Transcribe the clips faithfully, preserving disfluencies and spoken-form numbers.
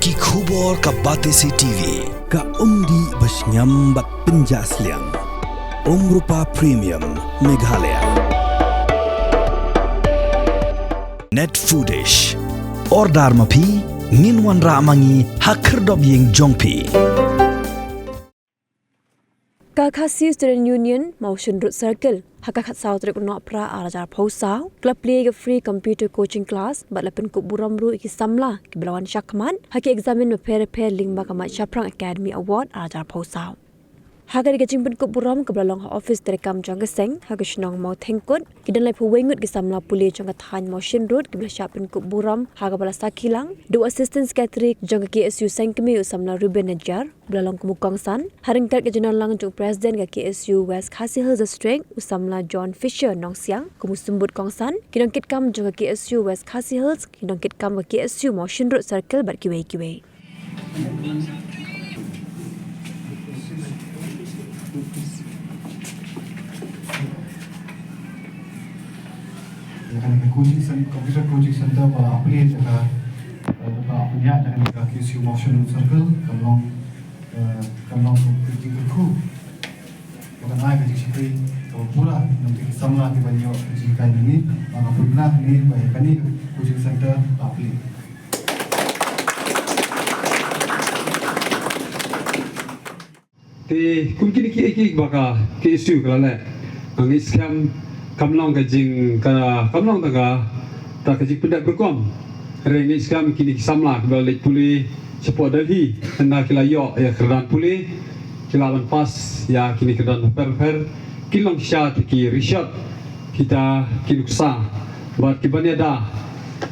Ki khubor ka Batesi T V, ka umdih ba shngiam bad pynjah sliang. Umrupa Premium, Meghalaya. Net Foodish. Order ma phi, ngin wanrah ma ngi ha khyrdop ïing jong phi. Ka Khasi Student Union, Mawshynrut Circle, ha ka khatsaw tarik u Nohprah arhajar arphew saw, ka la plie ïa ka free computer coaching class, bad la pynkup burom ruh ïa ki samla kiba la wan shakhmat ha ki eksamin bapher bapher lyngba ka Mait Shaphrang Academy Award arhajar arphew saw. Ha kane ka jingpynkup burom kaba la long ha ophis treikam jong ka seng ha ka shnong Mawthengkut, ki don laiphew wei ngut ki samla pule jong ka thaiñ Mawshynrut kiba la shah pynkup burom, ha kaba la sakhi lang da u Assistant Secretary jong ka K S U Sengkmie, u samla Ruben Najiar, ba la long kum u kongsan, ha ryngkat ka jingdon lang jong u President ka K S U West Khasi Hills District, u samla John Fisher Nongsiang, kum u symbud kongsan, ki nongkitkam jong ka K S U West Khasi Hills, ki nongkitkam ka K S U Mawshynrut Circle bad kiwei kiwei. Ïa kane ka coaching cen-, computer coaching center ba la plie ïa ka, eh, ba la plie ïa kane ka K S U Mawshynrut Circle, kan long, eh, kan long ka jingkyrkhu ba kan ai ka jingshakri kaba pura na ki samla kiban ïoh ka jinghikai nangne. Ba nga pynbna hangne ba ïa kane ka coaching center la plie. Te kum kine kiei kiei ba ka K S U ka la leh, nga ngeit skhem kam long ka jing, ka, kam long tang ka, tang ka jingpyndep rukom. Hynrei nga ngeit skhem kine ki samla kiba la leit pule shapoh Delhi, hynda ki la ïoh ïa ka kyrdan pule, ki lah ban pass ïa kine ki kyrdan bapher bapher, kin long shisha ki rishot, kita ki nuksa bad kiban ïada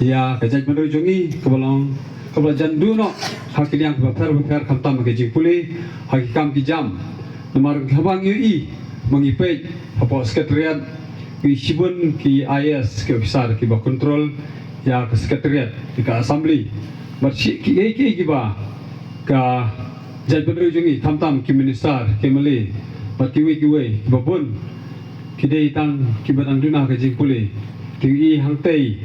ïa ka jaitbynriew jong ngi kaba long, kaba la jan duh noh ha ki liang kiba pher bapher, khamtam ha ki jingpule, ha ki kam ki jam. Namar haba ngi ïohi, ba ngi peit hapoh Secretariat, ngi shibun ki I A S, ki officer kiba control ïa ka Secretariat, ïa ka Assembly. Bad shi kiei kiei kiba ka jaitbynriew jong ngi, khamtam ki minister, ki M L A bad kiwei kiwei kiba bun, ki dei tang kiba dang duna ka jingpule. Te ngi i hangtei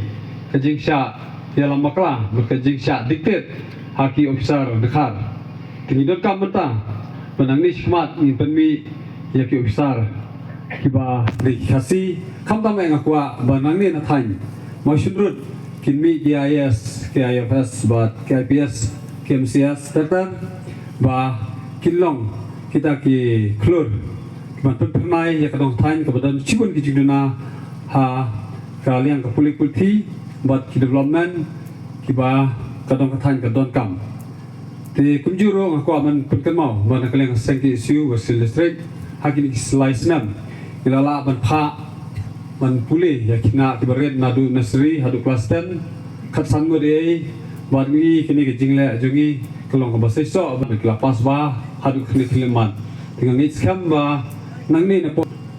ka jingshah ïalam bakla bad ka jingshah dictate ha ki officer dkhar. Te ngi donkam mynta ba nangne shakhmat ngin pynmih ïa ki officer kiba dei ki Khasi. Khamtam eh nga kwah ba nangne na thaiñ Mawshynrut kin mih ki I A S, ki I F S bad ki I P S, ki M C S ter ter, ba kin long kita ki khlur kiban pynphyrnai ïa ka dong ka thaiñ kaba don shibun ki jingduna ha ka liang ka pule puthi bad ki development kiba ka dong ka thaiñ ka donkam. Te kumjuh ruh nga kwah ban pynkynmaw ba na ka liang ka seng K S U West Khasi Hills District, ha kine ki lai snem ngi la lah ban phah, ban pule ïa ki khynnah kiba rit naduh nursery haduh klas ten, khatsan ngut ei, bad ngi i kane ka jingleh jong ngi ka long kaba seisoh, bad ki la pass bha haduh khyndai khyllipmat. Te nga ngeit skhem ba nangne na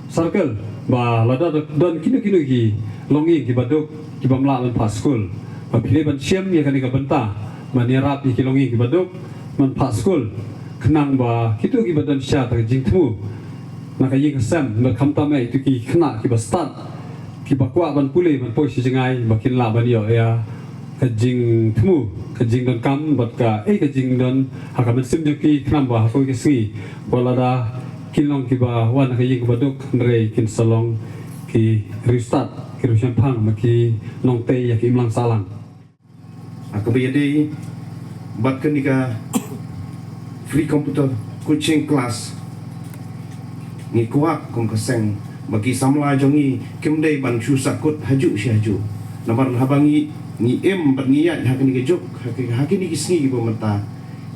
Circle ba lada don kino kino ki longïing kiba duk kibym lah ban phah skul, ba phi dei ban shim ïa kane ka bynta ban ïarap ïa ki longïing kiba duk ban phah skul, khnang ba kito kiba don shisha ka jingthmu na ka ïing ka sem, bad khamtam eh kito ki khynnah kiba stad, kiba kwah ban pule ban poi sha jngai, ba kin lah ban ïoh ïa ka jingthmu, ka jingdonkam bad kaei ka jingdon ha ka mynsiem jong ki, khnang ba ha kawei ka sngi ba lada kin long kiba wan na ka ïing kaba duk, hynrei kin sa long ki riewstad, ki riewshemphang, bad ki nongtei ïa ka imlang sahlang. Ha kaba ïadei bad kane ka free computer coaching class, ngi kwah kum ka seng ba ki samla jong ngi kim dei ban shu sahkut hajuh shi hajuh. Namar haba ngi, ngi im bad ngi ïaid ha kane ka juk, ha ki, ha kine ki sngi kiba mynta,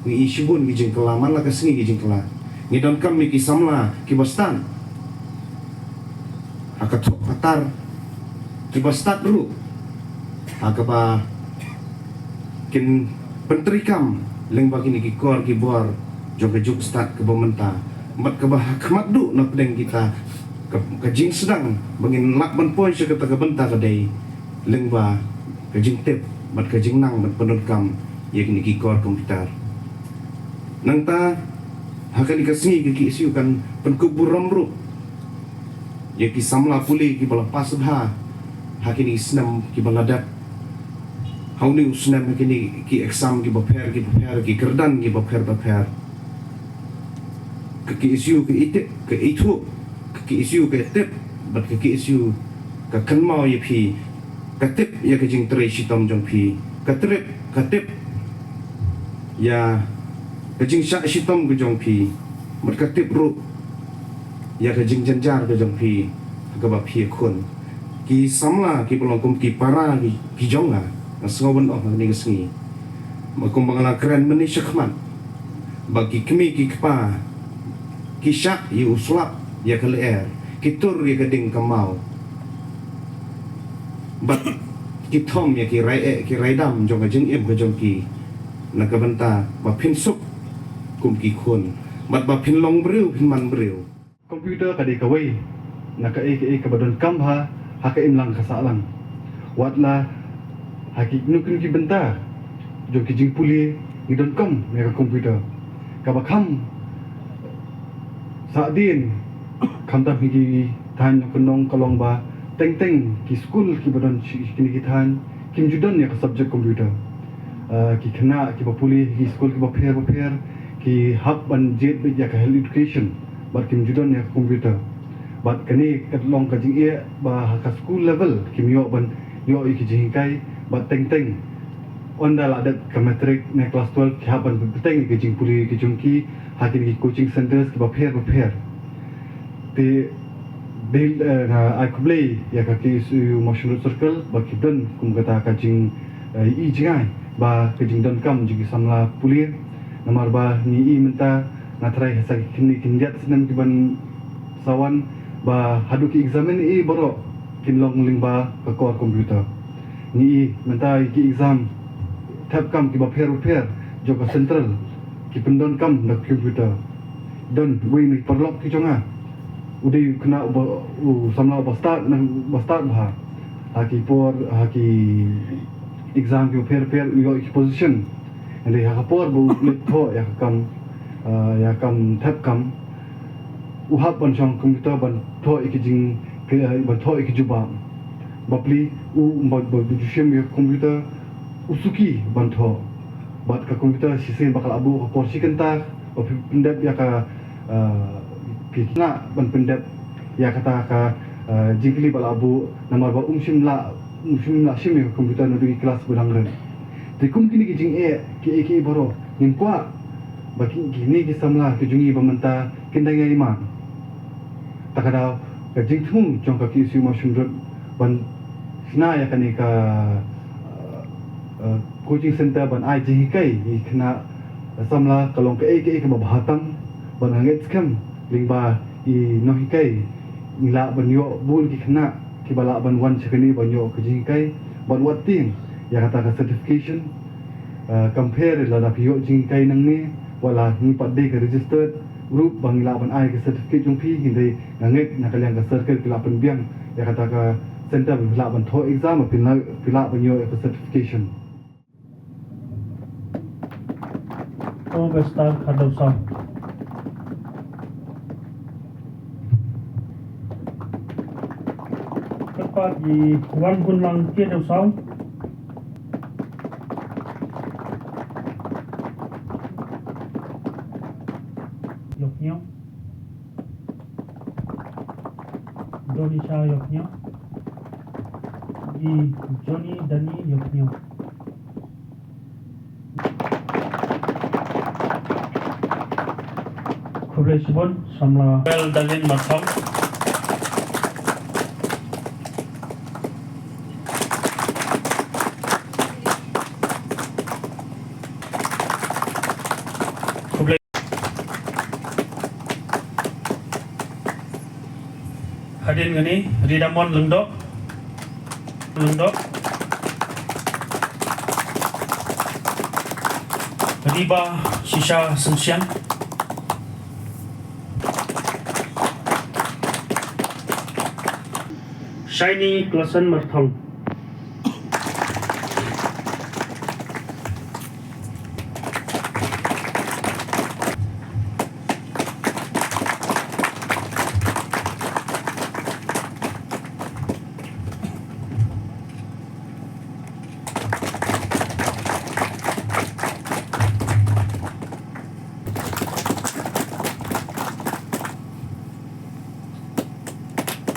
ngi i shibun ki jingkylla, man la ka sngi ki jingkylla. Ngi donkam ïa ki samla kiba stad ha ka thok ka tar, kiba stad ruh ha kaba kin pyntreikam lyngba kine ki kor ki bor jong ka juk stad kaba mynta, bad kaba ha khmat duh na pdeng kita ka, ka jingsdang ba ngin lah ban poi sha kata ka bynta ka dei lyngba ka jingtip bad ka jingnang bad pyndonkam ïa kine ki kor computer. Nangta ha kane ka sngi ka K S U kan pynkup burom ruh ïa ki samla pule kiba la pass bha ha kine ki snem kiba la dep. Ha une u snem ha kine ki exam kiba pher kiba pher, ki kyrdan kiba pher ba pher, ka KSU ka ithuh, ka ithuh, ka KSU ka tip, bad ka KSU ka kynmaw ïa phi, ka tip ïa ka jingtrei shitom jong phi, ka trip, ka tip ïa ka jingshah shitom ka jong phi, bad ka tip ruh ïa ka jingjynjar ka jong phi, ha kaba phi ïakhun. Ki samla kiba long kum ki para ki, ki jong nga, nga sngew ban ong ha kane ka sngi, ba kumba nga la kren mynne shakhmat, ba ki kmie ki kpa ki shah ïa u slap ïa ka lyer, ki tur ïa ka ding kamai, bad ki thom ïa ki rai eh, ki rai dam jong ka jingim ka jong ki, na ka bynta ba phin suk kum ki khun, bad ba phin long briew, phin man briew. Computer ka dei kawei na kaei kaei kaba donkam ha, ha ka imlang ka sahlang. Wat la ha kino kino ki bynta jong ki jingpule ngi donkam ïa ka computer. Kaba kham sahdien, khamtam ha ki thaiñ nongkyndong ka long ba teng teng ki skul kiba don sha kine ki thaiñ kim ju don ïa ka subject computer. Ah, ki khynnah kiba pule ha ki skul kiba pher ba pher ki hap ban jied beit ïa ka health education, bad kim ju don ïa ka computer. Bad kane ka long ka jingeh ba ha ka school level kim ïoh ban ïoh ïa ki jinghikai, bad teng teng ynda la dep ka matric ne class twelve ki hap ban bteng ïa ki jingpule ki jong ki ha kine ki coaching centres kiba pher ba pher. Te dei, eh, nga ai khublei ïa ka KSU Mawshynrut Circle ba ki don kum kata ka jing, eh, i jngai ba ka jingdonkam jong ki samla pule. Namar ba ngi i mynta, nga tharai ha sa ki khyndai khyndiat snem kiban sa wan, ba haduh ki exam i baroh kin long lyngba ka kor computer. Ngi i mynta ki exam thep kam kiba pher ba pher jong ka central ki pyndonkam da ka computer. Don uwei na ki paralok ki jong nga, u dei u khynnah uba, u samla uba stad, na uba stad bha ha ki por, ha ki exam kiba pher ba pher, u ïoh ïa ki position. Hynrei ha ka por ba u leit thoh ïa ka kam, ah, ïa ka kam thep kam, u hap ban shong computer ban thoh ïa ki jing, ki, eh, ban thoh ïa ki jubab. Bapli u ba, ba, ba ju shim ïa ka computer, u suki ban thoh. Bad ka computer shisien ba ka la buh ka por shi kynta ba pyn-, pyndep ïa ka, eh, ki khynnah ban pyndep ïa kata ka, eh, jingkylli ba la buh, namar ba um shym la, um shym la shim ïa ka computer naduh ki klas ba dang rit. Te kum kine ki jingeh kiei kiei baroh ngim kwah ba ki, kine ki samla ki jong ngi ba mynta kin dang ïai man. Ta ka daw ka jingthmu jong ka KSU Mawshynrut ban shna ïa kane ka, eh, coaching center ban ai jinghikai ïa ki khynnah samla ka long kaei kaei kaba bha tam, bad nga ngeit skhem lyngba i nonghikai ngi lah ban ïoh bun ki khynnah kiba lah ban wan sha kane ban ïoh ka jinghikai, ban wad tieng ïa kata ka certification. Ah, kam pher lada phi ïoh jinghikai nangne, wat la ngi pat dei ka registered group ba ngi lah ban ai ka certificate jong phi, hynrei nga ngeit na ka liang ka circle ki lah pynbiang ïa kata ka center ba phi lah ban thoh exam, ba phi lah, phi lah ban ïoh ïa ka certification. All the star khatdewsaw. Kyrpad ïa i Wanhunlang Tiedewsaw, Ïohphngiaw. Donisha Ïohphngiaw. I Johnny Dani Ïohphngiaw. Khublei shibun, samla. Well, Dalin Marthong. Khublei. Hadien kane, Ridamon Lyngdoh. Lyngdoh. Riba Shisha Sungshian. Shiny Klasen Marthong.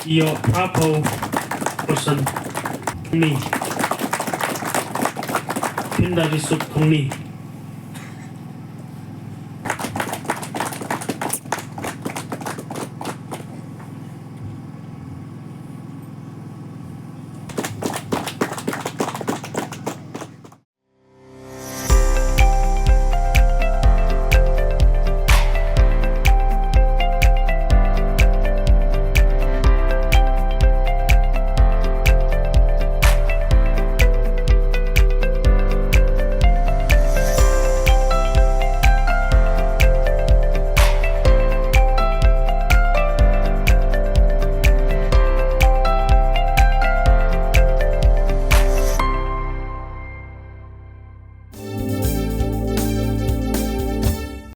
Ïoh phra phew percent. Ni. Pynda Jisuk Thongni.